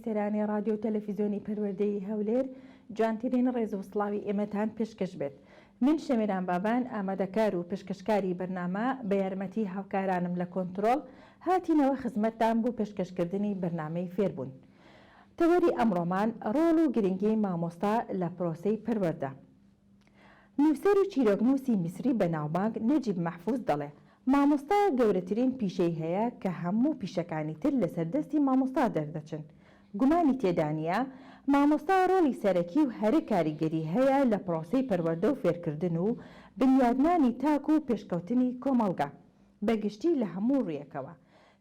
بیسەرانی ڕادیۆ و تەلەفیزیۆنی پەروەردەی هەولێر جوانترین ڕێز و سڵاوی ئێمەتان پێشکەش بێت. من شەمیران بابان ئامادەکار و پێشکەشکاری بەرنامە بە یارمەتی هاوکارانم لە کۆنترۆڵ هاتینەوە خزمەتتان بۆ پێشکەشکردنی بەرنامەی فێربوون. تەوەری ئەمڕۆمان ڕۆڵ و گرنگی مامۆستا لە پرۆسەی پەروەردە. نووسەر و چیرۆکنووسی میسری بەناوبانگ نەجیب مەحفوز دەڵێ، مامۆستا گەورەترین پیشەی هەیە کە هەموو پیشەکانی تر لەسەر دەستی مامۆستا دەردەچن. گومانی تێدا نییە مامۆستا ڕۆڵی سەرەکی و هەرە کاریگەری هەیە لە پرۆسەی پەروەردە و فێرکردن و بنیادنانی تاک و پێشکەوتنی کۆمەڵگا بە گشتی لە هەموو ڕوویەکەوە.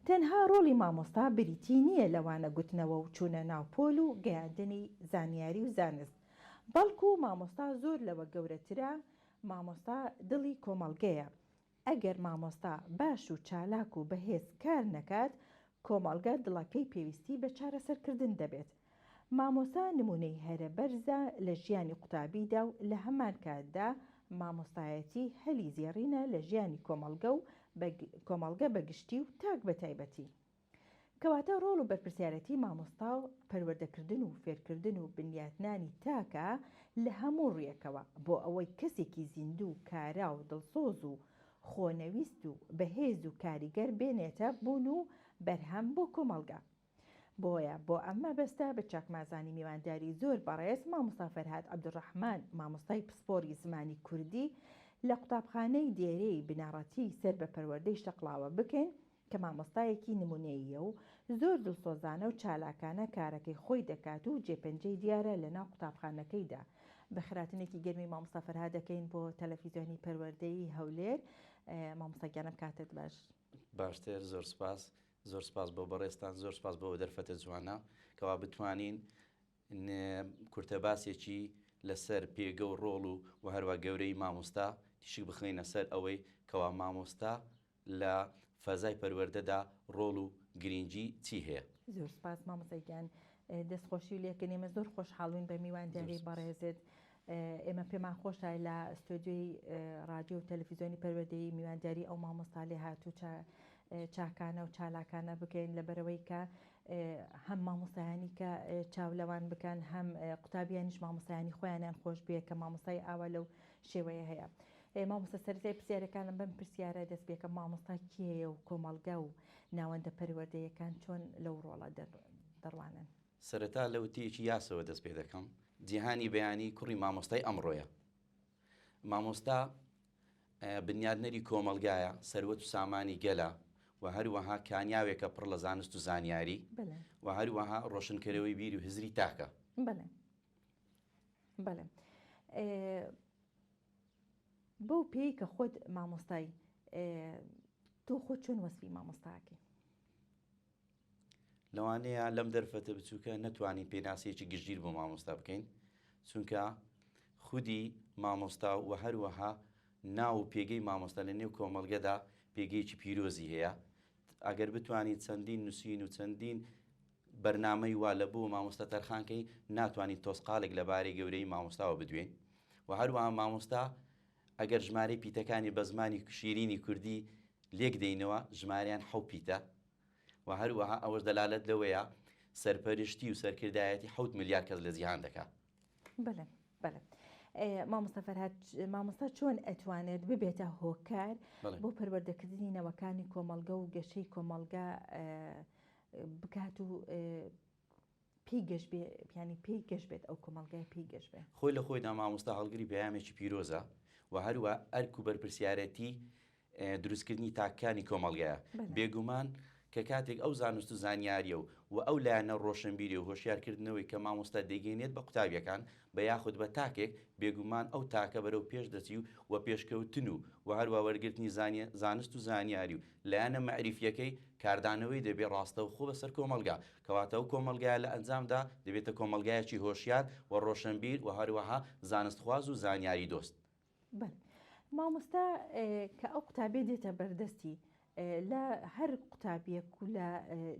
تەنها ڕۆڵی مامۆستا بریتی نییە لە وانە گوتنەوە و چوونە ناو پۆل و گەیاندنی زانیاری و زانست، بەڵکو مامۆستا زۆر لەوە گەورەترە، مامۆستا دڵی کۆمەڵگەیە، ئەگەر مامۆستا باش و چالاک و بەهێز کار نەکات، کۆمەڵگە دڵەکەی پێویستی بە چارەسەرکردن دەبێت. مامۆستا نمونەی هەرە بەرزە لە ژیانی قوتابیدا و لە هەمان کاتدا مامۆستایەتی هەلی زێڕینە لە ژیانی کۆمەڵگە و کۆمەڵگە بە گشتی و تاک بە تایبەتی. کەواتە ڕۆڵ و بەرپرسیارێتی مامۆستا و پەروەردەکردن و فێرکردن و بنیاتنانی تاکە لە هەموو ڕوویەکەوە بۆ ئەوەی کەسێکی زیندوو و کارا و دڵسۆز و خۆنەویست و بەهێز و کاریگەر بێنێتە بوون و بەرهەم بۆ کۆمەڵگە. بۆیە بۆ ئەم مەبەستە بە چاکمازانی میوانداری زۆر بەڕێز مامۆستا فەرهاد عەبدولڕەحمان مامۆستای پسپۆری زمانی کوردی لە قوتابخانەی دێرێی بنەڕەتی سەر بە پەروەردەی شەقڵاوە بکەین کە مامۆستایەکی نمونەییە و زۆر دڵسۆزانە و چالاکانە کارەکەی خۆی دەکات و جێپەنجەی دیارە لەناو قوتابخانەکەیدا. بەخێرهاتنێکی گەرمی مامۆستا فەرهاد دەکەین بۆ تەلەفیزیۆنی پەروەردەیی هەولێر. مامۆستا گیانم کاتت باش. باشتر زۆر سپاس زۆر سپاس بۆ بەڕێزتان زۆر سپاس بۆ ئەو دەرفەتە جوانە کەوا بتوانین کورتە باسێکی لەسەر پێگە و ڕۆڵ و و هەروە گەورەی مامۆستا تیشک بخەینە سەر ئەوەی کەوا مامۆستا لە فەزای پەروەردەدا ڕۆڵ و گرینگی چی هەیە؟ زۆر سپاس مامۆستا گیان دەست خۆشی لێکەن ئێمە زۆر خۆشحاڵ بووین بە میوانداری بەڕێزت ئێمە پێمان خۆشە لە ستۆدیۆی ڕادیۆ و تەلەفیزیۆنی پەروەردەیی میوانداری ئەو مامۆستا لێهاتوو چاکانە و چالاکانە بکەین لەبەرەوەی کە هەم مامۆستایانی کە چاو لەوان بکەن هەم قوتابیانیش مامۆستایانی خۆیانیان خۆش بێ کە مامۆستای ئاوا لەو شێوەیە هەیە. مامۆستا سەرەتای پرسیارەکانم بەم پرسیارە دەست پێکەم مامۆستا کێیە و کۆمەڵگا و ناوەندە پەروەردەیەکان چۆن لەو ڕۆڵە دەڕوانن؟ سەرەتا لە وتەیەکی یاسەوە دەست پێ دەکەم، جیهانی بەیانی کوڕی مامۆستای ئەمڕۆیە. مامۆستا بنیادنەری کۆمەڵگایە، سەروەت و سامانی گەلە و هەروەها کانیاوێکە پڕ لە زانست و زانیاری و هەروەها ڕۆشنکەرەوەی بیر و هزری تاکە. بەڵێ بەڵێ بەو پێی کە خۆت مامۆستای تۆ خۆت چۆن وەسفی مامۆستاکەی؟ لەوانەیە لەم دەرفەتە بچووکە نەتوانین پێناسەیەکی گشتگیر بۆ مامۆستا بکەین چونکە خودی مامۆستا و هەروەها ناو و پێگەی مامۆستا لە نێو کۆمەڵگەدا پێگەیەکی پیرۆزی هەیە ئەگەر بتوانین چەندین نووسین و چەندین بەرنامەی وا لە بۆ مامۆستا تەرخانکەی ناتوانین تۆزقاڵێک لەبارەی گەورەی مامۆستاوە بدوێین و هەروەها مامۆستا ئەگەر ژمارەی پیتەکانی بە زمانی شیرینی کوردی لێک دەینەوە ژمارەیان حەو پیتە و هەروەها ئەوەش دەلالەت لەوەیە سەرپەرشتی و سەرکردایەتی حەوت ملیار کەس لە جیهان دەکا. بەلێ بەلێ مامۆستا فەرهاد مامۆستا چۆن ئەتوانێت ببێتە هۆکار بۆ پەروەردەکردنی نەوەکانی کۆمەڵگە و گەشەی کۆمەڵگە بکات و پێی گەش بێ یانی پێی گەش بێت ئەو کۆمەڵگای پێی گەش بێ. خۆی لە خۆیدا مامۆستا هەڵگری پەیامێکی پیرۆزە و هەروا ئەرک و بەرپرسیارەتی دروستکردنی تاکەکانی کۆمەڵگایە. بێگومان کە کاتێک ئەو زانست و زانیاریە و و ئەو لایەنە ڕۆشنبیری و هۆشیارکردنەوەی کە مامۆستا دەیگەینێت بە قوتابیەکان بە یاخود بە تاکێک بێگومان ئەو تاکە بەرەو پێش دەچی و و پێشکەوتن و و هەروا وەرگرتنی زانست و زانیاری و لایەنە مەعریفیەکەی کاردانەوەی دەبێ ڕاستەوخۆ بەسەر کۆمەڵگا، کەواتە ئەو کۆمەڵگایە لە ئەنجامدا دەبێتە کۆمەڵگایەکی هۆشیار و ڕۆشنبیر و هەروەها زانستخواز و زانیاری دۆست. بەڵێ مامۆستا کە ئەو قوتابیە دێتە بەردەستی لە هەر قوتابیەک و لە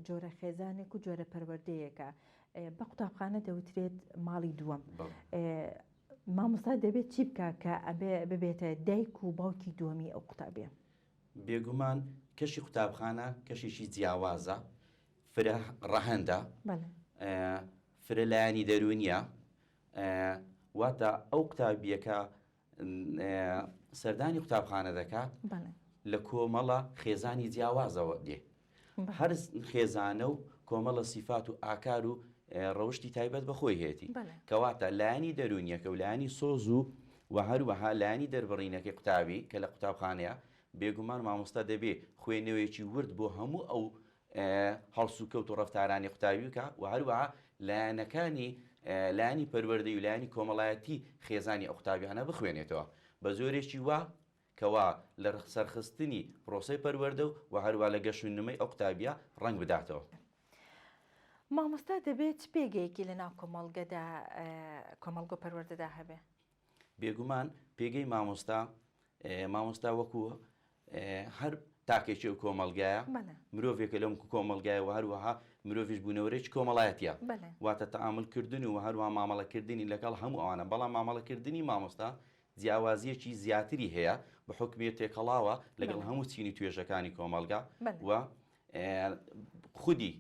جۆرە خێزانێک و جۆرە پەروەردەیەکە بە قوتابخانە دەوترێت ماڵی دووەم مامۆستا دەبێت چی بکە کە ئەبێ ببێتە دایک و باوکی دووەمی ئەو قوتابیە؟ بێگومان کەشی قوتابخانە کەشێکی جیاوازە، فرە ڕەهەندە. فرە لایەنی دەروونیە واتە ئەو قوتابیەکە سەردانی قوتابخانە دەکات لە کۆمەڵە خێزانی جیاوازەوە دێ هەر خێزانە و کۆمەڵە سیفات و ئاکار و ڕەوشی تایبەت بە خۆی هەیەی کەواتە لایەنی دەروونیەکە و لایەنی سۆز و و هەروەها لایەنی دەربڕینەکەی قوتابی کە لە قوتابخانەیە بێگومان مامۆستا دەبێ خوێندنەوەیەکی ورد بۆ هەموو ئەو هەڵسوکەوت و ڕەفتارانی قوتابی بکا و هەروەها لایەنەکانی لایەنی پەروەردەی و لایەنی کۆمەڵایەتی خێزانی ئەو قوتابیانە بخوێنێتەوە بە جۆرێکی وا کەوا لە سەرخستنی پرۆسەی پەروەردە و هەروە لە گەش و نمەی ئەو قوتابیە ڕەنگ بداتەوە. مامۆستا دەبێ چ پێگەیەکی لە ناو کۆمەڵگەدا کۆمەڵگە و پەروەردەدا هەبێ؟ بێگومان پێگەی مامۆستا مامۆستا وەکو هەر تاکێکی ئەو کۆمەڵگایە مرۆڤێکە لەم کۆمەڵگای و هەروەها مرۆڤیش بوونەوەرێکی کۆمەڵایەتیە واتە تەعاملکردن و هەروە مامەڵەکردنی لەگەڵ هەموو ئەوانە بەڵام مامەڵەکردنی مامۆستا جیاوازیەکی زیاتری هەیە بە حکومیە تێکەڵاوە لەگەڵ هەموو چینی توێژەکانی کۆمەڵگا و خودی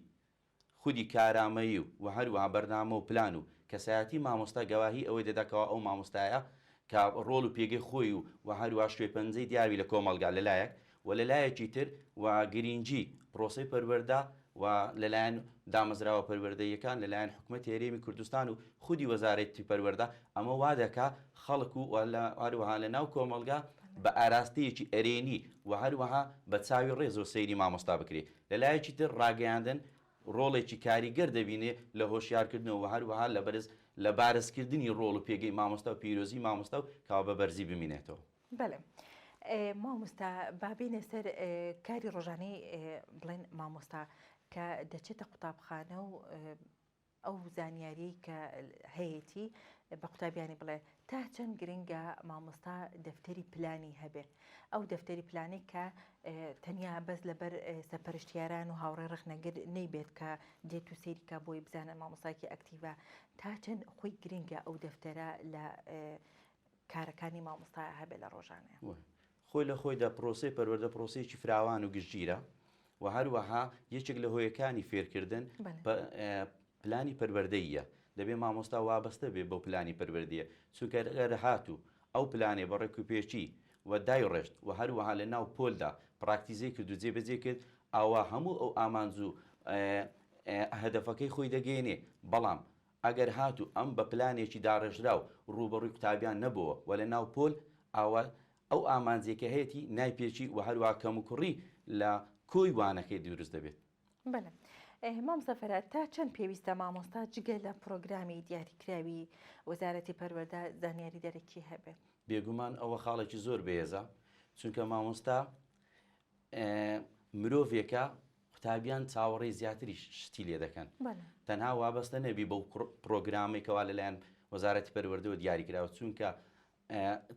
خودی کارامەیی و وە هەروەها بەرنامە و پلان و کەسایەتی مامۆستا گەواهی ئەوەی دەدا کەوا ئەو مامۆستایە کە ڕۆڵ و پێگەی خۆی و وە هەروەها شوێپەنجەی دیاروی لە کۆمەڵگا لە لایەک و لە لایەکی تر و گرینگی پرۆسەی پەروەردە و لە لایەن دامەزراوە پەروەردەییەکان لە لایەن حکومەتی هەرێمی کوردستان و خودی وەزارەتی پەروەردە ئەمە وا دەکا خەڵک و هەروەها لە ناو کۆمەڵگا بە ئاراستەیەکی ئەرێنی و هەروەها بە چاوی ڕێزەوە سەیری مامۆستا بکرێ. لە لایەکی تر ڕاگەیاندن ڕۆڵێکی کاریگەر دەبینێ لە هۆشیارکردنەوە و هەروەها لە بەرز لە بارزکردنی ڕۆڵ و پێگەی مامۆستا و پیرۆزی مامۆستا و کەوا بە بەرزی بمینێتەوە. بەڵێ مامۆستا با بێینە سەر کاری ڕۆژانەی بڵێن مامۆستا کە دەچێتە قوتابخانە و ئەو زانیاریەی کە هەیەتی بە قوتابیانی بڵێ تا چەند گرنگە مامۆستا دەفتەری پلانی هەبێ ئەو دەفتەری پلانەی کە تەنیا بەس لەبەر سەرپەرشتیاران و هاوڕێ ڕەخنەگر نەیبێت کە دێت و سەیری کە بۆی بزانە مامۆستایەکی ئەکتیڤە تا چەند خۆی گرنگە ئەو دەفتەرە لە کارەکانی مامۆستا هەبێ لە ڕۆژانەیە. خۆی لە خۆیدا پرۆسەی پەروەردە پرۆسەیەکی فراوان و گشتگیرە و هەروەها یەکێک لە هۆیەکانی فێرکردن پلانی پەروەردەییە دەبێ مامۆستا وابەستە بێ بەو پلانی پەروەردەیە چونکە ئەگەر هاتوو ئەو پلانەی بە ڕێکوپێکی و دایڕێشت و هەروەها لە ناو پۆلدا پراکتیزەی کرد و جێبەجێ کرد ئەوا هەموو ئەو ئامانج و هەدەفەکەی خۆی دەگەیەنێ بەڵام ئەگەر هاتوو ئەم بە پلانێکی داڕێژراو ڕووبەڕووی قوتابیان نەبۆوە و لە ناو پۆل ئاوا ئەو ئامانجەی کە هەیەتی نایپێکی و هەروەها کەموکوڕی لە کۆی وانەکەی دروست دەبێت. بەلێ مامۆستا فەرهاد تا چەند پێویستە مامۆستا جگە لە پڕۆگرامی دیاریکراوی وەزارەتی پەروەردە زانیاری دەرەکی هەبێت؟ بێگومان ئەوە خاڵێکی زۆر بەهێزە چونکە مامۆستا مرۆڤێکە قوتابیان چاوەڕێی زیاتریش شتی لێ دەکەن تەنها وابەستە نەبی بەو پرۆگرامێک کەوا لەلایەن وەزارەتی پەروەردەوە دیاری کراوە چونکە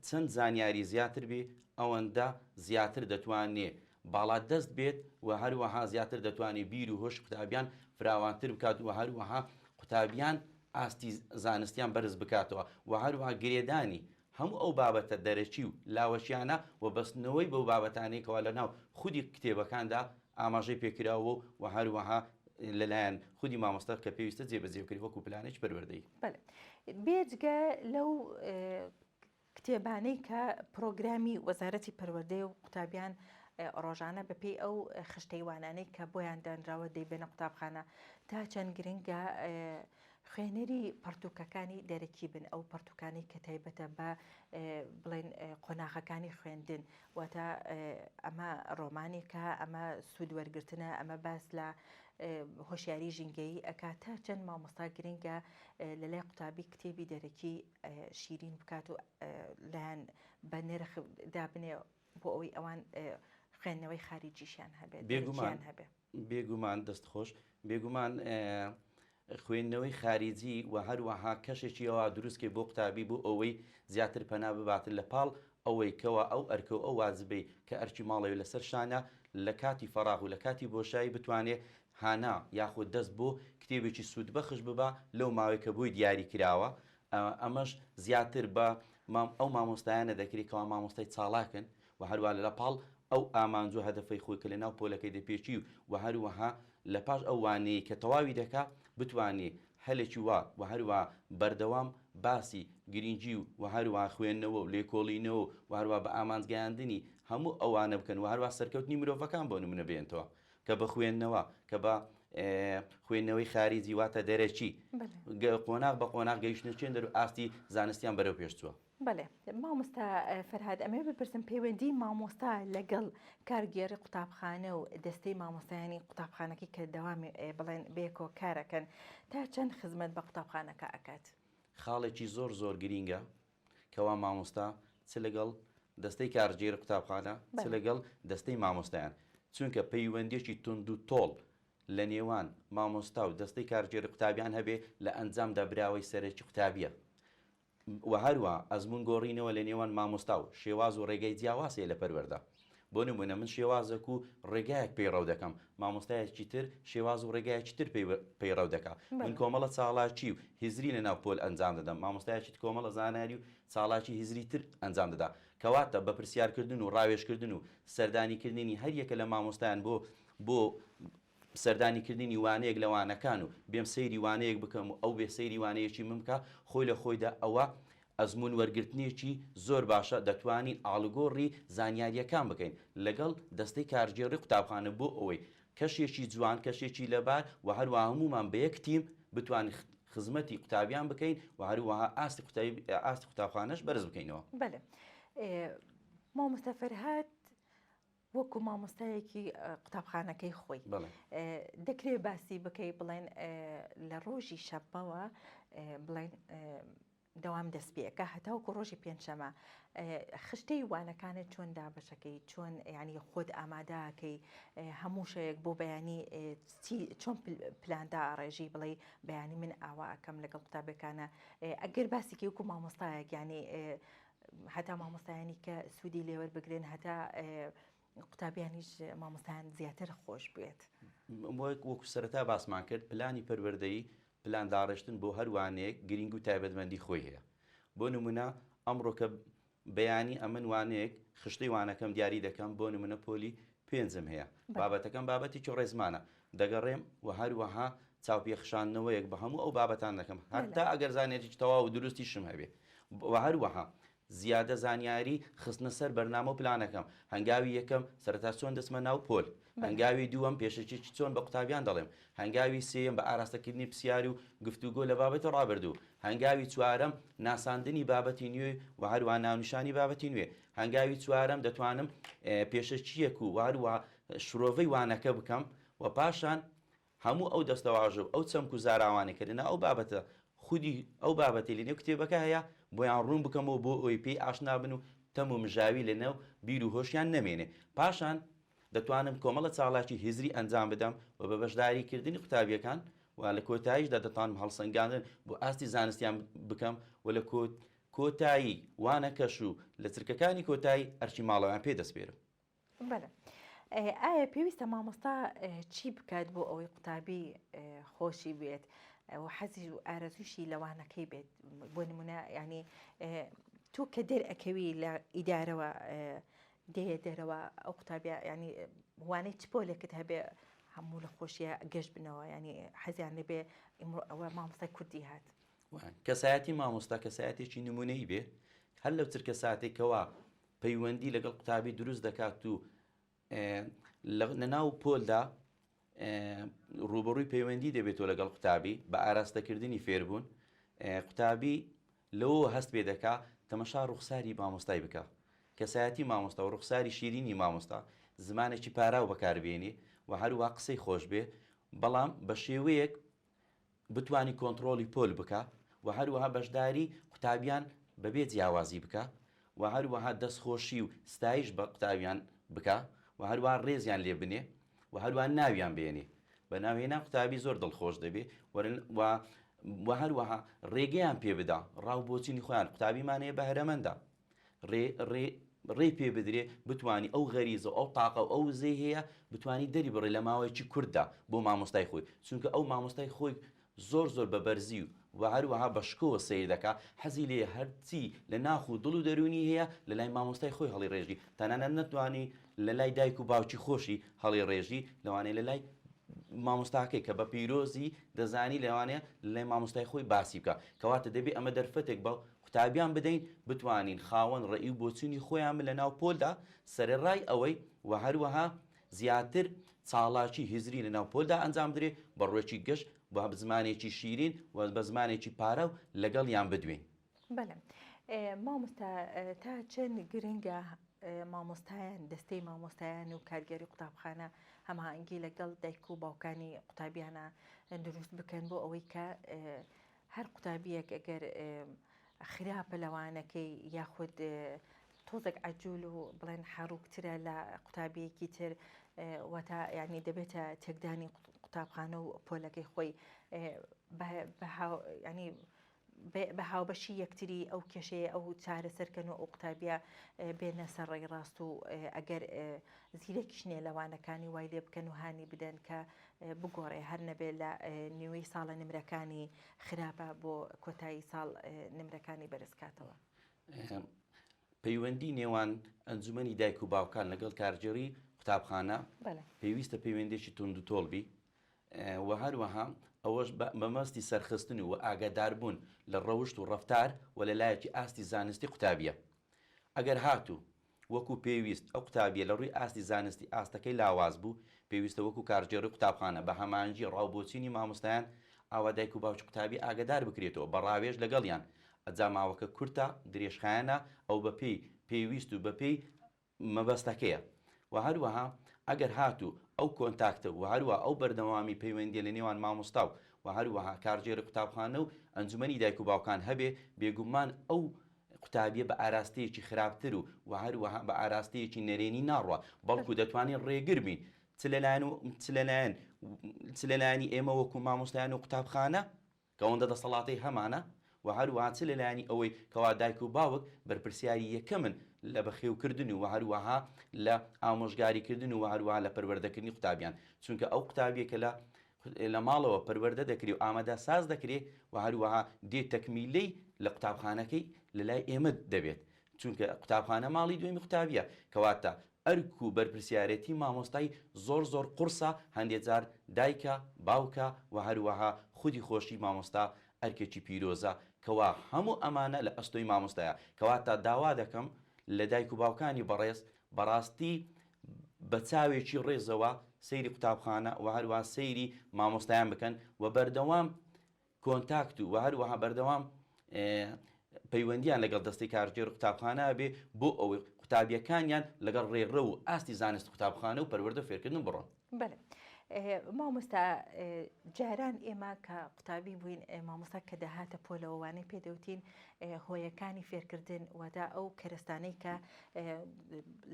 چەند زانیاری زیاتر بێ ئەوەندە زیاتر دەتوانێ باڵا دەست بێت و هەروەها زیاتر دەتوانێت بیر و هۆش قوتابیان فراوانتر بکات و هەروەها قوتابیان ئاستی زانستیان بەرز بکاتەوە و هەروەها گرێدانی هەموو ئەو بابەتە دەرەکی و لاوەکیانە و بەستنەوەی بەو بابەتانەی کەوا لەناو خودی کتێبەکاندا ئاماژەی پێکراوە و هەروەها لەلایەن خودی مامۆستا کە پێویستە جێبەجێ بکرێت وەکو پلانێکی پەروەردەیی. بەلێ بێجگە لەو کتێبانەی کە پرۆگرامی وەزارەتی پەروەردەیە و قوتابیان ڕۆژانە بەپێی ئەو خشتەی وانانەی کە بۆیان دانراوە دەیبەنە قوتابخانە تا چەند گرنگە خوێنەری پەڕتووکەکانی دەرەکی بن، ئەو پەڕتووکانەی کە تایبەتە بە بڵێن قۆناغەکانی خوێندن، واتە ئەمە ڕۆمانێکە، ئەمە سوود وەرگرتنە، ئەمە باس لە هۆشیاری ژینگەیی ئەکات، تا چەند مامۆستا گرنگە لە لای قوتابی کتێبی دەرەکی شیرین بکات و لایەن بە نرخ دابنێ بۆ ئەوەی ئەوان خوێندنەوەی خاریجیشیان هەبێت، دەرەکیان هەبێ. بێگومان دەست خۆش بێگومان خوێندنەوەی خاریجی و هەروەها کەشێکی ئەوا دروستکەی بۆ قوتابی بۆ ئەوەی زیاتر پەنا بباتن لە پاڵ ئەوەی کەوا ئەو ئەرکە و ئەو واجبەی کە ئەرکی ماڵەوەی لەسەر شانە لە کاتی فەراغ و لە کاتی بۆشایی بتوانێ هانا یاخود دەست بۆ کتێبێکی سوودبەخش ببا لەو ماوەی کە بۆی دیاری کراوە ئەمەش زیاتر بە ئەو مامۆستایانە دەکرێت کەوا مامۆستای چاڵاکن و هەروا لە پاڵ ئەو ئامانج و هەدەفەی خۆی کە لە ناو پۆلەکەی دەپێکی و هەروەها لە پاش ئەو وانەیەی کە تەواوی دەکا. بتوانێ هەلێکی وا و هەروەها بەردەوام باسی گرینگی و و هەروەها خوێندنەوە و لێکۆڵینەوە و هەروەها بە ئامانج گەیاندنی هەموو ئەوانە بکەن و هەروەها سەرکەوتنی مرۆڤەکان بۆ نمونە بێنتەوە کە بە خوێندنەوە کە بە خوێندنەوەی خاریجی واتە دەرەکی قۆناغ بە قۆناغ گەیشتنە چێن دەر و ئاستی زانستیان بەرەو پێش چووە. بەڵێ مامۆستا فەرهاد ئەمەوێ بپرسم پەیوەندی مامۆستا لەگەڵ کارگێڕی قوتابخانە و دەستەی مامۆستایانی قوتابخانەکەی کە دەوامی بڵێن بەیەکەوە کارەکەن تا چەند خزمەت بە قوتابخانەکە ئەکات؟ خاڵێکی زۆر زۆر گرینگە کەوا مامۆستا چ لەگەڵ دەستەی کارگێری قوتابخانە چ لەگەڵ دەستەی مامۆستایان چونکە پەیوەندیەکی توند و تۆڵ لە نێوان مامۆستا و دەستەی کارگێری قوتابیان هەبێ لە ئەنجامدا براوەی سەرەکی قوتابیە وە هەروەها ئەزموون گۆڕینەوە لە نێوان مامۆستا و شێواز و ڕێگای جیاواز هەیە لە پەروەردە. بۆ نموونە من شێوازێک و ڕێگایەک پەیڕەو دەکەم، مامۆستایەکی تر شێواز و ڕێگایەکی تر پەیڕەو دەکا. من کۆمەڵە چاڵاکی و هزری لە ناو پۆل ئەنجام دەدەم، مامۆستایەکی تر کۆمەڵە زانیاری و چاڵاکی هزری تر ئەنجام دەدا. کەواتە بە پرسیارکردن و ڕاوێژکردن و سەردانیکردنی هەر یەکە لە مامۆستایان بۆ بۆ سەردانی کردنی وانەیەک لە وانەکان و بێم سەیری وانەیەک بکەم و ئەو بێ سەیری وانەیەکی من بکا خۆی لە خۆیدا ئەوە ئەزموون وەرگرتنێکی زۆر باشە دەتوانین ئاڵوگۆڕی زانیارییەکان بکەین لەگەڵ دەستەی کارگێڕی قوتابخانە بۆ ئەوەی کەشێکی جوان کەشێکی لەبار و هەروەها هەموومان بە یەک تیم بتوانین خزمەتی قوتابیان بکەین و هەروەها ئاستی قوتابی ئاستی قوتابخانەش بەرز بکەینەوە. بەلێ مامۆستا فەرهاد وەکو مامۆستایەکی قوتابخانەکەی خۆی دەکرێت باسی بکەی بڵێن لە ڕۆژی شەممەوە بڵێن دەوام دەست پێەکە هەتاوکو ڕۆژی پێنجشەمە خشتەی وانەکانت چۆن دابەشەکەی چۆن ینی خۆت ئامادەکەی هەموو شەیەک بۆ بەیانی چۆن پلاندا ڕێژی بڵێ بەیانی من ئاوا ئەەکەم لەگەڵ قوتابەکانە ئەگەر باسێکی وەکو مامۆستایەک ینی هەتا مامۆستایانی کە سوودی لێوەربگرن هەتا قوتابیانیش مامۆستایان زیاتر خۆش بێت. وەکو سەرەتا باسمان کرد پلانی پەروەردەیی پلان داڕشتن بۆ هەر وانەیەک گرینگ و تایبەتمەندی خۆی هەیە بۆ نمونە ئەمڕۆ کە بەیانی ئەمن وانەیەک خشتەی وانەکەم دیاری دەکەم بۆ نمونە پۆلی پێنجم هەیە بابەتەکەم بابەتێکی ڕێزمانە دەگەڕێم و هەروەها چاوپێخشاندنەوەیەک بە هەموو ئەو بابەتان دەکەم هەتا ئەگەر زانیاریی تەواو و دروستیشم هەبێ و هەروەها زیادە زانیاری خستنە سەر بەرنامە و پلانەکەم هەنگاوی یەکەم سەرەتا چۆن دەچمە ناو پۆل هەنگاوی دووەم پێشەکیی چۆن بە قوتابیان دەڵێم هەنگاوی سێیەم بە ئاراستەکردنی پرسیار و گفتوگۆ لە بابەتی ڕابردوو هەنگاوی چوارەم ناساندنی بابەتی نوێ و هەروەها ناونیشانی بابەتی نوێ هەنگاوی چوارەم دەتوانم پێشەکییەک و هەروەها شرۆڤەی وانەکە بکەم و پاشان هەموو ئەو دەستەواژە و ئەو چەمک و زاراوانەی کە لەناو ئەو بابەتە خودی ئەو بابەتەی لەنێو کتێبەکە هەیە بۆیان ڕوون بکەمەوە بۆ ئەوەی پێی ئاشنا بن و تەم و مژاوی لەنێو بیر و هۆشیان نەمێنێ. پاشان دەتوانم کۆمەڵە چاڵاکی هزری ئەنجام بدەم و بە بەشداری کردنی قوتابییەکان و لە کۆتاییشدا دەتوانم هەڵسەنگاندن بۆ ئاستی زانستیان بکەم و لە کۆتایی وانەکەش و لە چرکەکانی کۆتایی ئەرکی ماڵەوەیان پێ دەسپێرم. بەلێ ئایا پێویستە مامۆستا چی بکات بۆ ئەوەی قوتابی خۆشی بێت و حەزی و ئارەزووشی لەوانەکەی بێت بۆ نمونە ینی تۆ کە دەرئەکەوی لە ئیدارەوە دێ دەرەوە ئەو قوتابیا ینی وانەی چ پۆلێکت هەبێ هەموو لە خۆشیە گەشت بنەوە ینی حەزیان لەبێ ئیمڕۆ ئەوە مامۆستای کوردی هات. کەسایەتی مامۆستا کەسایەتێکی نمونەیی بێ هەر لەو چرکە ساتێکەوە پەیوەندی لەگەڵ قوتابی دروست دەکات و لەناو پۆلدا ڕوبەڕووی پەیوەندی دەبێتەوە لەگەڵ قوتابی بە ئاراستەکردنی فێربوون قوتابی لەوە هەست پێ دەکا تەمەشا ڕوخساری مامۆستای بکە کەسایەتی مامۆستا و ڕوخساری شیرینی مامۆستا زمانێکی پاراو بەکاربێنی و هەروە قسەی خۆش بێ بەڵام بە شێوەیەک بتوانی کۆنتڕۆڵی پۆل بکا و هەروەها بەشداری قوتابیان بەبێ جیاوازی بکا و هەروەها دەستخۆشی و ستایش بە قوتابیان بکا و هەروەها ڕێزیان لێ بنێ و هەروەها ناویان بێنێ بە ناوهێنان قوتابی زۆر دڵخۆش دەبێ و و هەروەها ڕێگەیان پێ بدا ڕاو بۆچینی خۆیان قوتابیمان هەیە بەهرەمەندە ڕێ ڕێ ڕێی پێ بدرێ بتوانی ئەو غەریزە و ئەو تاقە و ئەو وزەی هەیە بتوانی دەری بڕێ لە ماوەیەکی کورتدا بۆ مامۆستای خۆی چونکە ئەو مامۆستای خۆی زۆر زۆر بە بەرزی و و هەروەها بە شکۆوە سەیر دەکا حەزی لێیە هەرچی لە ناخ و دڵ و دەروونی هەیە لە لای مامۆستای خۆی هەڵیڕێژی تەنانەت نەتوانی لە لای دایک و باوکی خۆشی هەڵیڕێژی لەوانەیە لە لای. مامۆستاکەی کە بە پیرۆزی دەزانی لەوانەیە لای مامۆستای خۆی باسی بکا. کەواتە دەبێ ئەمە دەرفەتێک بە قوتابیان بدەین بتوانین خاوەن ڕەئی و بۆچوونی خۆیان بن لەناو پۆلدا سەرەڕای ئەوەی و هەروەها زیاتر چاڵاکی هزری لەناو پۆلدا ئەنجام بدرێ بە ڕووێکی گەش و بە زمانێکی شیرین و بە زمانێکی پاراو لەگەڵیان بدوێین. بەلێ مامۆستا تا چەند گرنگە مامۆستایان دەستەی مامۆستایان و کارگێری قوتابخانە هەماهەنگی لەگەڵ دایک و باوکانی قوتابیانە دروست بکەن بۆ ئەوەی کە هەر قوتابیەک ئەگەر خراپە لەوانەکەی یاخود تۆزێک عجول و بڵێن حڕوکترە لە قوتابیەکی تر واتە ینی دەبێتە تێکدانی قوتابخانە و پۆلەکەی خۆی ینی بە هاوبەشی یەکتری ئەو کێشەیە ئەو چارەسەر کەن و ئەو قوتابیە بێنە سەر ڕێی ڕاست و ئەگەر زیرەکیش نیە لە وانەکانی وای لێ بکەن و هانی بدەن کە بگۆڕێ هەر نەبێ لە نیوەی ساڵە نمرەکانی خراپە بۆ کۆتایی ساڵ نمرەکانی بەرز کاتەوە. پەیوەندی نێوان ئەنجومەنی دایک و باوکان لەگەڵ کارگێڕی قوتابخانە پێویستە پەیوەندێکی توندوتۆڵ بی و هەروەها ئەوەش بە مەبەستی سەرخستن و ئاگاداربوون لە ڕەوشت و ڕەفتار و لە لایەکی ئاستی زانستی قوتابییە. ئەگەر هاتوو وەکو پێویست ئەو قوتابییە لە ڕووی ئاستی زانستی ئاستەکەی لاواز بوو، پێویستە وەکو کارگێڕی قوتابخانە بە هەماهەنگی ڕاوبۆچینی مامۆستایان ئاوا دایک و باوکی قوتابی ئاگادار بکرێتەوە بە ڕاوێژ لەگەڵیان ئەجا ماوەکە کورتە درێژخایەنە ئەو بەپێی پێویست و بەپێی مەبەستەکەیە وە هەروەها ئەگەر هاتوو ئەو کۆنتاکتە و هەروەها ئەو بەردەوامی پەیوەندیە لە نێوان مامۆستا و وە هەروەها کارگێڕی قوتابخانە و ئەنجومەنی دایک و باوکان هەبێ بێگومان ئەو قوتابیە بە ئاراستەیەکی خراپتر و وە هەروەها بە ئاراستەیەکی نەرێنی ناڕوا بەڵکو دەتوانین ڕێگر بین چ لەلایەن و چ لەلایەن چ لەلایەنی ئێمە وەکو مامۆستایان و قوتابخانە کە ئەوەندە دەسەڵاتەی هەمانە و هەروەها چ لە لایەنی ئەوەی کەوا دایک و باوک بەرپرسیاری یەکەمن لە بەخێوکردن و هەروەها لە ئامۆژگاریکردن و هەروەها لە پەروەردەکردنی قوتابیان چونکە ئەو قوتابیە کە لە لە ماڵەوە پەروەردە دەکرێ و ئامادە ساز دەکرێ و هەروەها دێ تەکمیلەی لە قوتابخانەکەی لە لای ئێمە دەبێت چونکە قوتابخانە ماڵی دوێمی قوتابیە کەواتە ئەرک و بەرپرسیارێتی مامۆستای زۆر زۆر قوڕسە، هەندێ جار دایکە، باوکە و هەروەها خودی خۆشی مامۆستا ئەرکێکی پیرۆزە کەوا هەموو ئەمانە لە ئەستۆی مامۆستایە، کەواتە داوا دەکەم لە دایک و باوکانی بەڕێز بەڕاستی بە چاوێکی ڕێزەوە سەیری قوتابخانە و هەروەها سەیری مامۆستایان بکەن و بەردەوام کۆنتاکت و هەروەها بەردەوام پەیوەندیان لەگەڵ دەستەی کارگێڕی قوتابخانە هەبێ بۆ ئەوەی قوتابیەکانیان لەگەڵ ڕێڕەو و ئاستی زانست قوتابخانە و پەروەردە و فێرکردن بڕۆن. بەلێ مامۆستا جاران ئێمە کە قوتابی بووین مامۆستا کە دەهاتە پۆلەوە وانەی پێ دەوتین هۆیەکانی فێرکردن واتە ئەو کەرەستانەی کە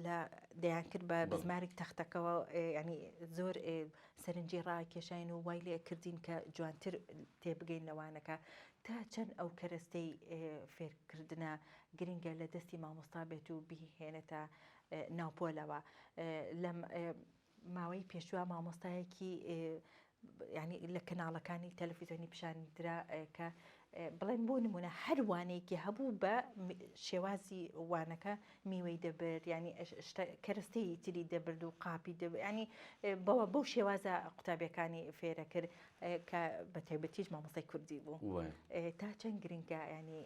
لە دەیان کرد بە بزمارێک تەختەکەوە ینی زۆر سەرنجی ڕاکێشاین و وای لێ کردین کە جوانتر تێبگەین لە وانەکە تا چەند ئەو کەرەستەی فێرکردنە گرنگە لە دەستی مامۆستا بێت و بیهێنێتە ناو پۆلەوە لەم ماوەی پێشوە مامۆستایەکی ینی لە کەناڵەکانی تەلەفیزیۆنی پیشاندرا کە بڵێن بۆ نمونە هەر وانەیەکی هەبوو بە شێوازی وانەکە میوەی دەبرد ینی کەرەستەی تری دەبرد و قاپی دەبرد ینی بەوە بەو شێوازە قوتابیەکانی فێرە کرد کە بە تایبەتیش مامۆستای کوردی بوو تا چەند گرنگە ینی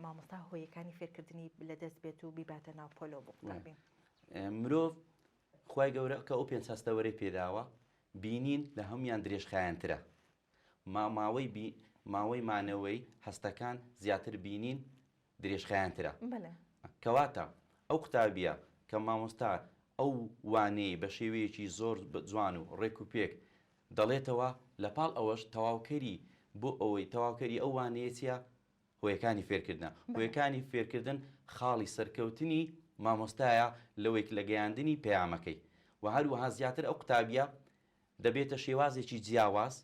مامۆستا هۆیەکانی فێرکردنی لەدەست بێت و بیباتە ناو پۆلۆ بۆ قوتابی. مرۆڤ خوای گەورە کە ئەو پێنج هەستەوەرەی پێداوە بینین لە هەموویان درێژخایەنترە ما ماوەی بی ماوەی مانەوەی هەستەکان زیاتر بینین درێژخایەنترە بەلێ. کەواتە ئەو قوتابیە کە مامۆستا ئەو وانەیەی بە شێوەیەکی زۆر جوان و ڕێک و پێک دەڵێتەوە لە پاڵ ئەوەش تەواوکەری بۆ ئەوەی تەواوکەری ئەو وانەیە چیە هۆیەکانی فێرکردنە هۆیەکانی فێرکردن خاڵی سەرکەوتنی مامۆستایە لەوەی لە گەیاندنی پەیامەکەی و هەروەها زیاتر ئەو قوتابیە دەبێتە شێوازێکی جیاواز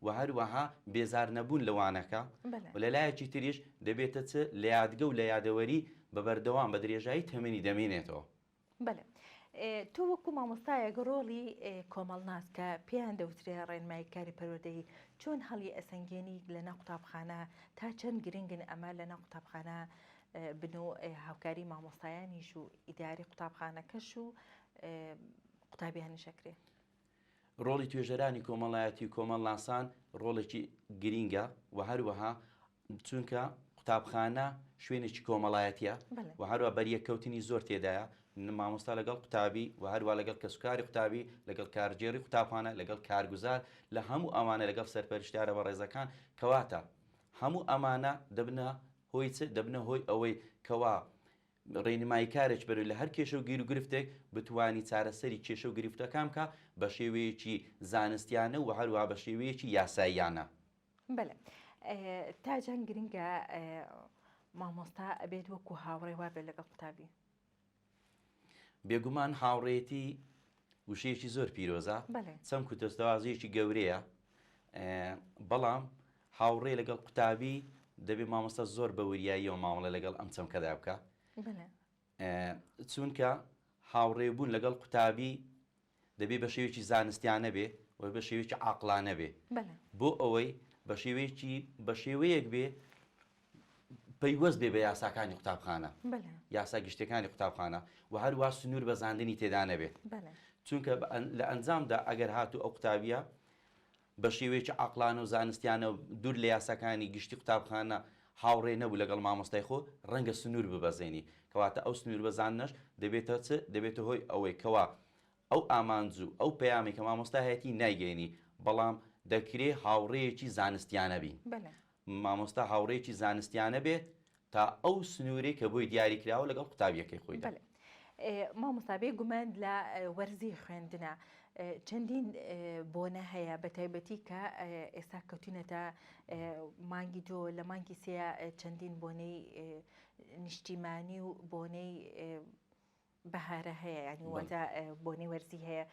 و هەروەها بێزار نەبوون لە وانەکە و لە لایەکی تریش دەبێتە چ لە یادگە و لە یادەوەری بە بەردەوام بە درێژایی تەمەنی دەمێنێتەوە. بەلێ. تۆ وەکو مامۆستایەک ڕۆڵی کۆمەڵناس کە پێیان دەوترێ ڕێنماییکاری پەروەردەیی چۆن هەڵی ئەسەنگێنی لە ناو قوتابخانە تا چەند گرنگن ئەمە لە ناو قوتابخانە بن و هاوکاری مامۆستایانیش و ئیداری قوتابخانەکەش و قوتابیانیش ئەکرێ؟ ڕۆڵی توێژەرانی کۆمەڵایەتی و کۆمەڵناسان ڕۆڵێکی گرینگە و هەروەها چونکە قوتابخانە شوێنێکی کۆمەڵایەتیە و هەروە بەریەککەوتنی زۆر تێدایە مامۆستا لەگەڵ قوتابی و هەروە لەگەڵ کەسوکاری قوتابی لەگەڵ کارگێڕی قوتابخانە لەگەڵ کارگوزار لە هەموو ئەمانە لەگەڵ سەرپەرشتیارە بەڕێزەکان کەواتە هەموو ئەمانە دەبنە هۆی چ دەبنە هۆی ئەوەی کەوا ڕێنماییکارێکی بەرەو لە هەر کێشە و گیروگرفتێک بتوانی چارەسەری کێشە و گرفتەکان بکا بە شێوەیەکی زانستیانە و هەروەها بە شێوەیەکی یاساییانە. بەلێ تا جەند گرنگە مامۆستا ئەبێت وەکو هاوڕێ وابێت لەگەڵ قوتابی؟ بێگومان هاوڕێیەتی وشەیەکی زۆر پیرۆزە، چەمک و دەستەوازەیەکی گەورەیە، بەڵام هاوڕێ لەگەڵ قوتابی دەبێ مامۆستا زۆر بە وریاییەوە مامەڵە لەگەڵ ئەم چەمکەدا بکە، چونکە هاوڕێبوون لەگەڵ قوتابی دەبێ بە شێوەیەکی زانستیانە بێ و بە شێوەیەکی عاقڵانە بێ بۆ ئەوەی بە شێوەیەکی بە شێوەیەک بێ پەیوەست بێ بە یاساکانی قوتابخانە یاسا گشتەکانی قوتابخانە و هەروە سنوور بەزاندنی تێدا نەبێت چونکە لە ئەنجامدا ئەگەر هاتوو ئەو قوتابیە بە شێوەیەکی عەقڵانە و زانستیانە و دوور لە یاساکانی گشتی قوتابخانە هاوڕێ نەبوو لەگەڵ مامۆستای خۆ، ڕەنگە سنوور ببەزێنی. کەواتە ئەو سنووربەزاندنەش دەبێتە چ؟ دەبێتە هۆی ئەوەی کەوا ئەو ئامانج و ئەو پەیامەی کە مامۆستا هەیەتی نایگەیەنی. بەڵام دەکرێ هاوڕێیەکی زانستیانە بین. مامۆستا هاوڕێیەکی زانستیانە بێت تا ئەو سنوورەی کە بۆی دیاری کراوە لەگەڵ قوتابییەکەی خۆیدا. بەلێ مامۆستا بێ گومان لە وەرزی خوێندنا چەندین بۆنە هەیە بە تایبەتی کە ئێستا کەوتینەتە مانگی دۆ لە مانگی سێ چەندین بۆنەی نیشتیمانی و بۆنەی بەهارە هەیە یانی واتە بۆنەی وەرزی هەیە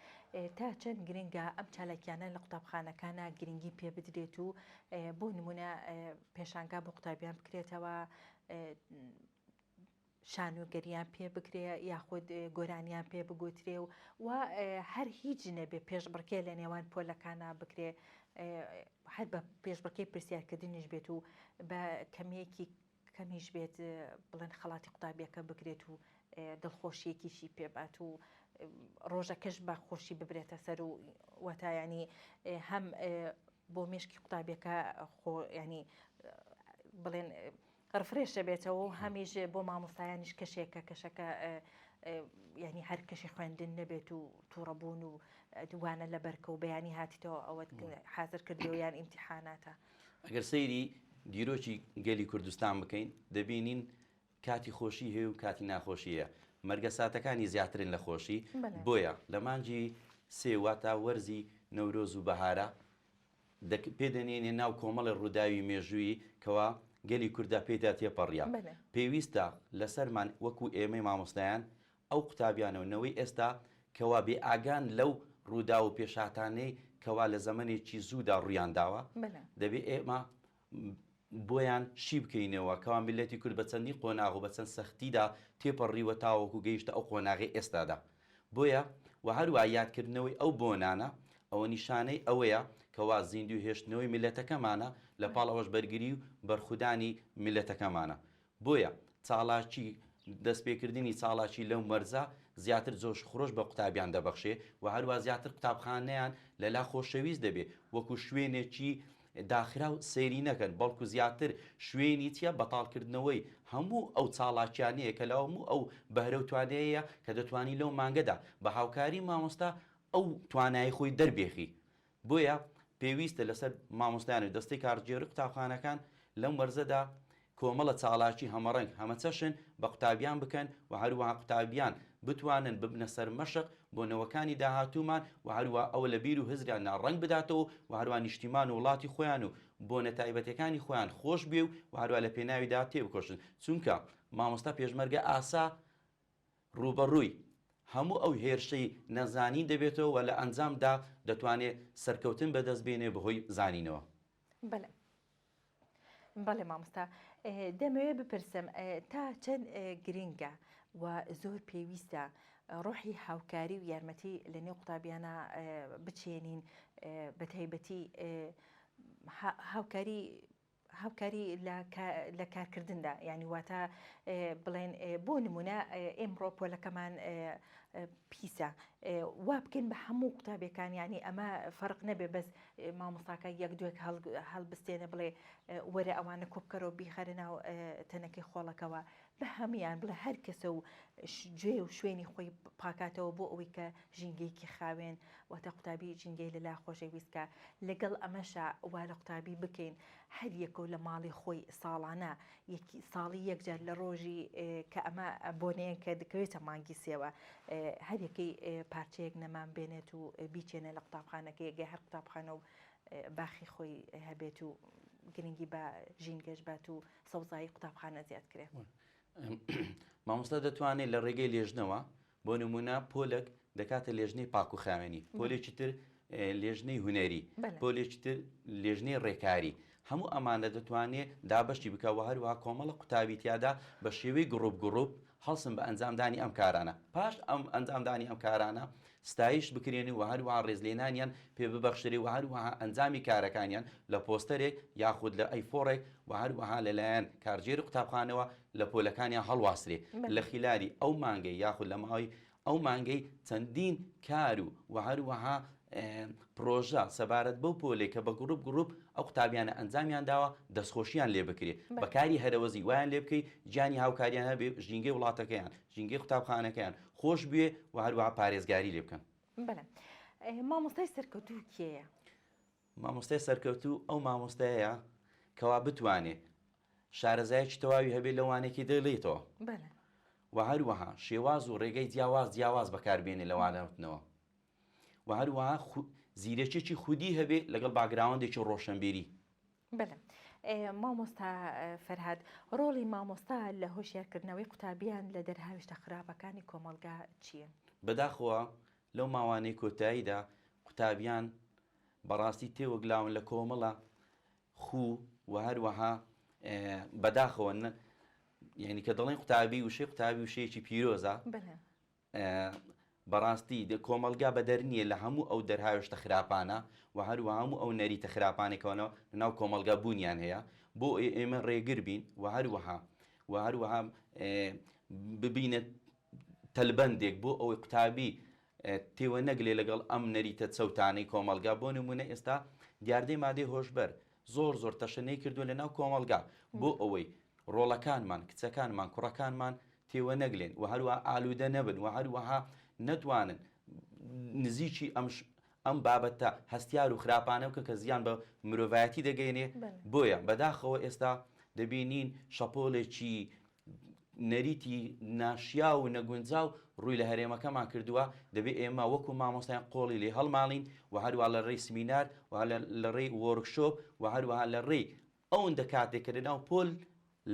تا چەند گرنگە ئەم چالاکیانە لە قوتابخانەکانە گرنگی پێ بدرێت و بۆ نمونە پێشانگا بۆ قوتابیان بکرێتەوە شانۆگەریان پێ بکرێ یاخود گۆرانیان پێ بگوترێ و و هەر هیچ نەبێ پێشبڕکێ لە نێوان پۆلەکانە بکرێ هەر بە پێشبڕکێ پرسیارکردنیش بێت و بە کەمیەکی کەمیش بێت بڵێن خەڵاتی قوتابیەکە بکرێت و دڵخۆشیەکیشی پێبات و ڕۆژەکەش بە خۆشی ببرێتە سەر و وەتا ینی هەم بۆ مێشکی قوتابیەکە خۆ ینی بڵێن ڕفرێشە بێتەوە و هەمیش بۆ مامۆستایانیش کەشێکە کەشەکە ینی هەر کەشی خوێندن نەبێت و تووڕەبوون و دوانە لە بەرکە و بەیانی هاتیتەوە ئەوەت حاضر کردەوە یان ئیمتحاناتە. ئەگەر سەیری دیرۆکی گەلی کوردستان بکەین دەبینین کاتی خۆشی هەیە و کاتی ناخۆشی هەیە مەرگەساتەکانی زیاترن لە خۆشی بۆیە لە مانگی سێ واتا وەرزی نەورۆز و بەهارە پێ دەنێنێ ناو کۆمەڵی ڕووداوی مێژوویی کەوا گەلی کووردا پێدا تێپەڕە پێویستە لەسەرمان وەکو ئێمەی مامۆستایان ئەو قوتابیانە و نەوەی ئێستا کەوا بێ ئاگان لەو ڕووداو و پێشهاتانەی کەوا لە زەمەنێکی زوودا ڕوویان داوە، دەبێ ئێمە بۆیان شی بکەینەوە کەوا میللەتی کورد بە چەندین قۆناغ و بە چەند سەختیدا تێپەڕیوە تاوەکو گەیشتە ئەو قۆناغەی ئێستادا. بۆیە و هەروا یادکردنەوەی ئەو بۆنانە ئەوە نیشانەی ئەوەیە کەوا زیندوو هێشتنەوەی میللەتەکەمانە، لەپاڵ ئەوەش بەرگری و بەرخودانی میللەتەکەمانە. بۆیە چاڵاکی دەستپێکردنی چاڵاکی لەم وەرزە زیاتر جۆش خرۆش بە قوتابیان دەبەخشێ و هەروا زیاتر قوتابخانەیان لەلا خۆشەویست دەبێ وەکو شوێنێکی داخراو سەیری نەکەن بەڵکو زیاتر شوێنی چیە بەتاڵکردنەوەی هەموو ئەو چاڵاکیانەیە کە لە هەموو ئەو بەهرە و توانایەیە کە دەتوانی لەو مانگەدا بە هاوکاری مامۆستا ئەو توانایی خۆی دەربێخی بۆیە پێویستە لەسەر مامۆستایان و دەستەی کارگێڕی قوتابخانەکان لەم وەرزەدا کۆمەڵە چاڵاکی هەمەڕەنگ هەمەچەشن بە قوتابیان بکەن و هەروەها قوتابیان بتوانن ببنە سەرمەشق بۆ نەوەکانی داهاتوومان و هەروەها ئەوە لە بیر و هزریاندا ڕەنگ بداتەوە و هەروەها نیشتیمان و وڵاتی خۆیان و بۆنە تایبەتەکانی خۆیان خۆش بوێ و هەروەها لە پێناویدا تێبکۆشن چونکە مامۆستا پێشمەرگە ئاسا ڕووبەڕووی هەموو ئەو هێرشەی نەزانین دەبێتەوە و لە ئەنجامدا دەتوانێت سەرکەوتن بەدەست بێنێ بەهۆی زانینەوە. بەڵێ بەڵێ مامۆستا دەمەوێت بپرسم تا چەند گرنگە و زۆر پێویستە ڕۆحی هاوکاری و یارمەتی لە نێو قوتابیانە بچێنین بە تایبەتی هاوکاری هاوکاری لە کارکردندا یانی واتە بڵێن بۆ نمونە ئێمڕۆ پۆلەکەمان. پیسە وا بکەین بە هەموو قوتابیەکان یانی ئەمە فەرق نەبێ بەس مامۆستاکە یەک دوێک هەڵبستێنە بڵێ وەرە ئەوانە کۆبکەرەوە بیخەرە ناو تەنەکەی خۆڵەکەوە بە هەموان بڵێ هەر کەسە و جوێ و شوێنی خۆی پاکاتەوە بۆ ئەوەی کە ژینگەیەکی خاوێن واتە قوتابی ژینگەی لەلا خۆشەویست کە لەگەڵ ئەمەشا وا لە قوتابی بکەین هەر یەکەو لە ماڵی خۆی ساڵانە یەکی ساڵی یەکجار لە ڕۆژی کە ئەمە بۆنەیە کە دەکەوێتە مانگی سێوە هەر یەکەی پارچەیەک نەمام بێنێت و بیچێنێ لە قوتابخانەکەی گە هەر قوتابخانە و باخی خۆی هەبێت و گرنگی بە ژینگەش بات و سەوزایی قوتابخانە زیاد کرێ. مامۆستا دەتوانێت لە ڕێگەی لێژنەوە بۆ نمونە پۆلێک دەکاتە لێژنەی پاک و خاوێنی پۆلێکی تر لێژنەی هونەری پۆلێکی تر لێژنەی ڕێکاری هەموو ئەمانە دەتوانێت دابەشی بکە و هەروەها کۆمەڵە قوتابی تیادا بە شێوەی گڕوپ گڕوپ هەڵسن بە ئەنجامدانی ئەم کارانە پاش ئەم ئەنجامدانی ئەم کارانە ستایش بکرێن و هەروەها ڕێزلێنانیان پێ ببەخشرێ و هەروەها ئەنجامی کارەکانیان لە پۆستەرێک یاخود لە A4 ێک و هەروەها لەلایەن کارگێری قوتابخانەوە لە پۆلەکانیان هەڵواسرێ لە خیلالی ئەو مانگەی یاخود لە ماوەی ئەو مانگەی چەندین کار و و هەروەها پرۆژە سەبارەت بەو پۆلێک کە بە گروپ گروپ ئەو قوتابیانە ئەنجامیان داوە دەستخۆشیان لێ بکرێ بەکاری هەرەوەزی وایان لێ بکەی گیانی هاوکاریان هەبێ ژینگەی وڵاتەکەیان ژینگەی قوتابخانەکەیان خۆش بوێ و هەروەها پارێزگاری لێ بکەن. بەلێ مامۆستای سەرکەوتوو کێیە؟ مامۆستای سەرکەوتوو ئەو مامۆستایەیە کەوا بتوانێ شارەزایەکی تەواوی هەبێ لە وانەیەکی دەیڵێتەوە بەلێ. و هەروەها شێواز و ڕێگەی جیاواز جیاواز بەکاربێنێ لە وانەوتنەوە و هەروەها زیرەکیەکی خودی هەبێ لەگەڵ background ێکی ڕۆشنبیری. بەلێ مامۆستا فەرهاد، ڕۆڵی مامۆستا لە هۆشیارکردنەوەی قوتابیان لە دەرهاویشتە خراپەکانی کۆمەڵگا چییە؟ بەداخەوە لەو ماوانەی کۆتاییدا قوتابیان بەڕاستی تێوەگلاون لە کۆمەڵە خوو و هەروەها بەداخەوە یعنی کە دەڵێن قوتابی وشەی قوتابی وشەیەکی پیرۆزە بەڕاستی کۆمەڵگا بەدەر نییە لە هەموو ئەو دەرهاوێشتە خراپانە و هەروەها هەموو ئەو نەریتە خراپانەی کە لە ناو کۆمەڵگا بوونیان هەیە بۆ ئێمە ڕێگر بین و هەروەها و هەروەها ببینە تەلبەندێک بۆ ئەوەی قوتابی تێوە نەگلێ لەگەڵ ئەم نەریتە چەوتانەی کۆمەڵگا بۆ نمونە ئێستا دیاردەی مادەی هۆشبەر زۆر زۆر تەشەنەی کردووە لە ناو کۆمەڵگا بۆ ئەوەی ڕۆڵەکانمان، کچەکانمان، کوڕەکانمان تێوە نەگلێن و هەروەها ئالوودە نەبن و هەروەها نەتوانن نزیکی ئەم ئەم بابەتە هەستیار و خراپانە بکەن کە زیان بە مرۆڤایەتی دەگەینێ بۆیە بەداخەوە ئێستا دەبینین شەپۆلێکی نەریتی ناشیاو و نەگونجاو ڕووی لە هەرێمەکەمان کردووە، دەبێ ئێمە وەکو مامۆستایان قۆڵی لێ هەڵماڵین و هەروەها لە ڕێی سمینار و لە ڕێی وۆرکشۆپ و هەروەها لە ڕێی ئەوەندە کاتێک کە لەناو پۆل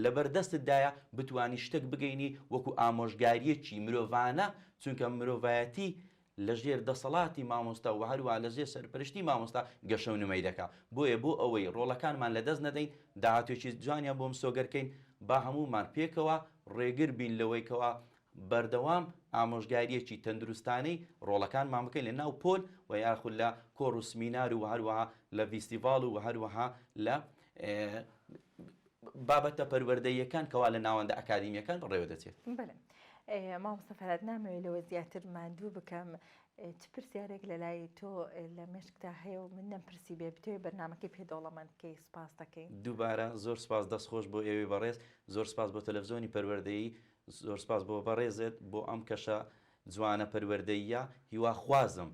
لەبەر دەستتدایە بتوانی شتێک بگەینی وەکو ئامۆژگارییەکی مرۆڤانە، چونکە مرۆڤایەتی لە ژێر دەسەڵاتی مامۆستا و هەروەها لە ژێر سەرپەرشتی مامۆستا گەشە و نمەی دەکا. بۆیە بۆ ئەوەی ڕۆڵەکانمان لە دەست نەدەین، داهاتوویەکی جوانیان بۆ مسۆگەر کەین، با هەموومان پێکەوە ڕێگر بین لەوەی کەوا بەردەوام ئامۆژگارییەکی تەندروستانەی ڕۆڵەکانمان بکەین لە ناو پۆل و یاخود لە کۆڕ و سمینار و هەروەها لە ڤیستیڤاڵ و هەروەها لە بابەتە پەروەردەییەکان کەوا لە ناوەندە ئەکادیمییەکان بەڕێوە دەچێت. بەلێ مامۆستا فەرهاد نامەوێت لەوە زیاتر ماندوو بکەم چ پرسیارێک لە لای تۆ لە مێشکتا هەیە و من نەمپرسی بێ بتەوێ بەرنامەکەی پێ دەوڵەمەند بکەی سوپاس دەکەین. دووبارە زۆر سوپاس دەست خۆش بۆ ئێوەی بەڕێز زۆر سوپاس بۆ تەلەفزیۆنی پەروەردەیی زۆر سوپاس بۆ بەڕێزت بۆ ئەم کەشە جوانە پەروەردەییە هیواخوازم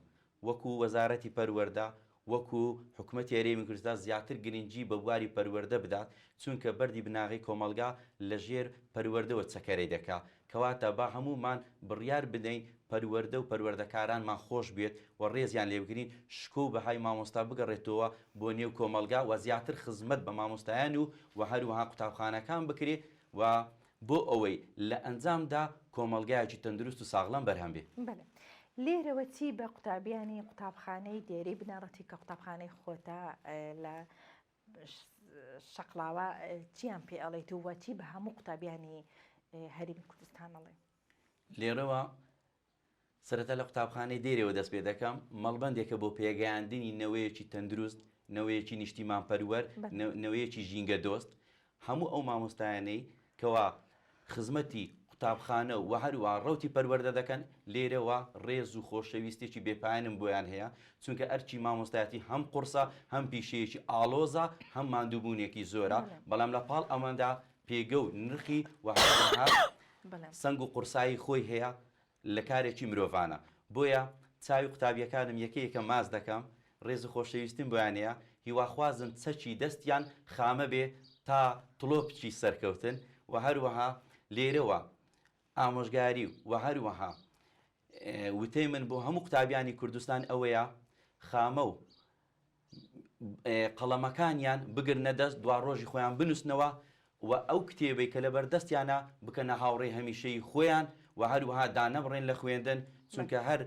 وەکو وەزارەتی پەروەردە، وەکو حکومەتی هەرێمی کوردستان زیاتر گرنگی بە بواری پەروەردە بدات، چونکە بەردی بناغەی کۆمەڵگا لە ژێر پەروەردەوە چەکەرەی دەکا، کەواتە با هەموومان بڕیار بدەین پەروەردە و پەروەردەکارانمان خۆش بوێت و ڕێزیان لێ بگرین، شکۆ و بەهای مامۆستا بگەڕێتەوە بۆ نێو کۆمەڵگا و زیاتر خزمەت بە مامۆستایان و و هەروەها قوتابخانەکان بکرێ و بۆ ئەوەی لە ئەنجامدا کۆمەڵگایەکی تەندروست و ساغلەم بەرهەم بێ. بەلێ. لێرەوە چی بە قوتابیانی قوتابخانەی دێرەی بنەڕەتی کە قوتابخانەی خۆتە لە شەقڵاوە چیان پێ ئەڵێیت و چی بە هەموو قوتابیانی هەرێمی کوردستان ئەڵێ؟ لێرەوە سەرەتا لە قوتابخانەی دێرێوە دەست پێ دەکەم، مەڵبەندێکە بۆ پێگەیاندنی نەوەیەکی تەندروست، نەوەیەکی نیشتیمانپەروەر، نەوەیەکی ژینگەدۆست. هەموو ئەو مامۆستایانەی کەوا خزمەتی. قوتابخانە و هەروەها ڕەوتی پەروەردە دەکەن، لێرەوە ڕێز و خۆشەویستیەکی بێ پایانم بۆیان هەیە، چونکە ئەرکی مامۆستایەتی هەم قوڕسە، هەم پیشەیەکی ئاڵۆزە، هەم ماندووبوونێکی زۆرە، بەڵام لە پاڵ ئەماندا پێگە و نرخی و هەروەها سەنگ و قورسایی خۆی هەیە لە کارێکی مرۆڤانە. بۆیە چاوی قوتابیەکانم یەکە یەکە ماچ دەکەم، ڕێز و خۆشەویستیم بۆیان هەیە، هیواخوازم چەکی دەستیان خامە بێ تا تڵۆپکی سەرکەوتن و هەروەها لێرەوە ئامۆژگاری و هەروەها وتەی من بۆ هەموو قوتابیانی کوردستان ئەوەیە خامە و قەڵەمەکانیان بگرنە دەست دواڕۆژی خۆیان بنووسنەوە و ئەو کتێبەی کە لەبەر دەستیانە بکەنە هاوڕێی هەمیشەیی خۆیان و هەروەها دانەبڕێن لە خوێندن چونکە هەر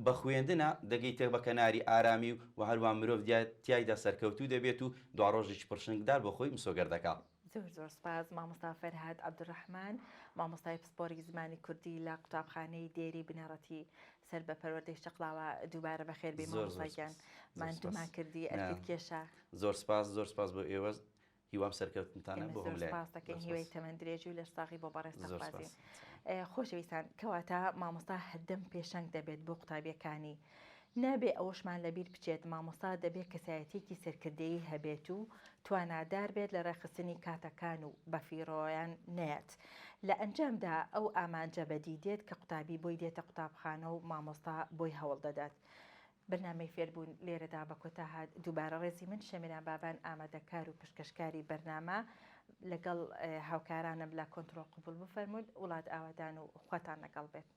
بە خوێندنە دەگەیتە بە کەناری ئارامی و هەروەها مرۆڤ تیایدا سەرکەوتوو دەبێت و دواڕۆژێکی پڕشنگدار بۆ خۆی مسۆگەر دەکا. زۆر زۆر سپاس مامۆستا فەرهاد عەبدولڕەحمان مامۆستای پسپۆری زمانی کوردی لە قوتابخانەی دێری بنەڕەتی سەر بە پەروەردەی شەقڵاوە دووبارە بەخێر بێی زۆر زۆر مامۆستا گیان سپاس زۆر ماندوومان سپاس کردی نا ئەرکت کێشا. زۆر سپاس زۆر سپاس بۆ ئێوە هیوام سەرکەوتنتانە ئێمە بۆ زۆر هەموو لایەک سپاس زۆر دەکەین سپاس هیوای تەمەن درێژی و لەشساغی بۆ بەڕێز زۆر دەخوازین سپاس. خۆشەویستان کەواتە مامۆستا هەردەم پێشەنگ دەبێت بۆ قوتابیەکانی نابێ ئەوەشمان لەبیر بچێت مامۆستا دەبێ کەسایەتیەکی سەرکردەیی هەبێت و توانادار بێت لە ڕێکخستنی کاتەکان و بەفیڕۆیان نەیات. لە ئەنجامدا ئەو ئامانجە بەدی دێت کە قوتابی بۆی دێتە قوتابخانە و مامۆستا بۆی هەوڵ دەدات. بەرنامەی فێربوون لێرەدا بە کۆتا هات. دووبارە ڕێزی من شەمیران بابان ئامادەکار و پشکەشکاری بەرنامە لەگەڵ هاوکارانم لە کۆنترۆڵ قبوڵ بفەرموون. وڵات ئاوادان و خواتان لەگەڵ بێت.